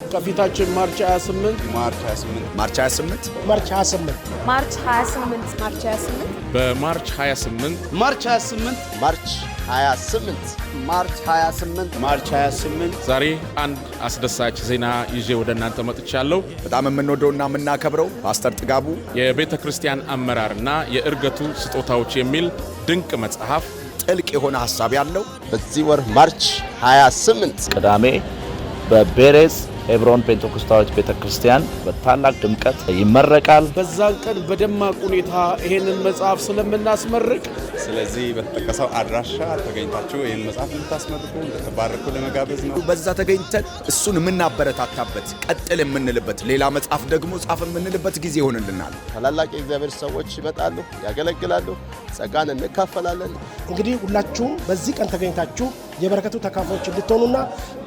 ከፊታችን March 28 March 28 March 28 March 28 March 28 March 28 በ March 28 March 28 March 28 March 28 March 28 ዛሬ አንድ አስደሳች ዜና ይዤ ወደ እናንተ መጥቻለሁ። በጣም የምንወደውና የምናከብረው ፓስተር ጥጋቡ የቤተ ክርስቲያን አመራርና የእርገቱ ስጦታዎች የሚል ድንቅ መጽሐፍ፣ ጥልቅ የሆነ ሀሳብ ያለው፣ በዚህ ወር March 28 ቅዳሜ በቤሬዝ ሄብሮን ፔንቴኮስታዎች ቤተክርስቲያን በታላቅ ድምቀት ይመረቃል። በዛን ቀን በደማቅ ሁኔታ ይሄንን መጽሐፍ ስለምናስመርቅ፣ ስለዚህ በተጠቀሰው አድራሻ ተገኝታችሁ ይህን መጽሐፍ እንድታስመርቁ፣ እንድትባርኩ ለመጋበዝ ነው። በዛ ተገኝተን እሱን የምናበረታታበት፣ ቀጥል የምንልበት፣ ሌላ መጽሐፍ ደግሞ ጻፍ የምንልበት ጊዜ ይሆንልናል። ታላላቅ የእግዚአብሔር ሰዎች ይመጣሉ፣ ያገለግላሉ፣ ጸጋን እንካፈላለን። እንግዲህ ሁላችሁም በዚህ ቀን ተገኝታችሁ የበረከቱ ተካፋዮች እንድትሆኑና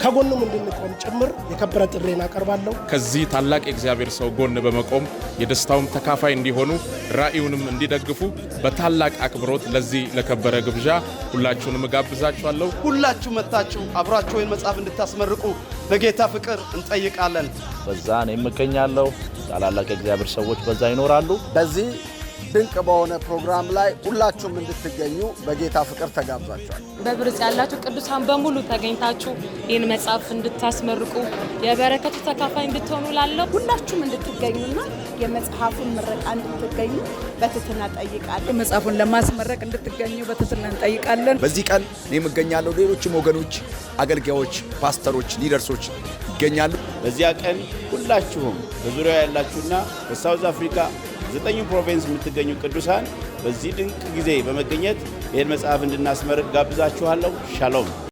ከጎኑም እንድንቆም ጭምር የከበረ ጥሪዬን አቀርባለሁ። ከዚህ ታላቅ የእግዚአብሔር ሰው ጎን በመቆም የደስታውም ተካፋይ እንዲሆኑ፣ ራእዩንም እንዲደግፉ በታላቅ አክብሮት ለዚህ ለከበረ ግብዣ ሁላችሁንም እጋብዛችኋለሁ። ሁላችሁ መጥታችሁ አብራችሁ ይህን መጽሐፍ እንድታስመርቁ በጌታ ፍቅር እንጠይቃለን። በዛ እኔም እገኛለሁ። ታላላቅ የእግዚአብሔር ሰዎች በዛ ይኖራሉ። በዚህ ድንቅ በሆነ ፕሮግራም ላይ ሁላችሁም እንድትገኙ በጌታ ፍቅር ተጋብዛችኋል። በብርጽ ያላችሁ ቅዱሳን በሙሉ ተገኝታችሁ ይህን መጽሐፍ እንድታስመርቁ፣ የበረከቱ ተካፋይ እንድትሆኑ ላለው ሁላችሁም እንድትገኙና የመጽሐፉን ምረቃ እንድትገኙ በትህትና ጠይቃለሁ። መጽሐፉን ለማስመረቅ እንድትገኙ በትህትና እንጠይቃለን። በዚህ ቀን እኔም እገኛለሁ። ሌሎችም ወገኖች፣ አገልጋዮች፣ ፓስተሮች፣ leaders ኦች ይገኛሉ። በዚያ ቀን ሁላችሁም በዙሪያው ያላችሁና በ South Africa ዘጠኙ province የምትገኙ ቅዱሳን በዚህ ድንቅ ጊዜ በመገኘት ይህን መጽሐፍ እንድናስመርቅ ጋብዛችኋለሁ። ሻሎም።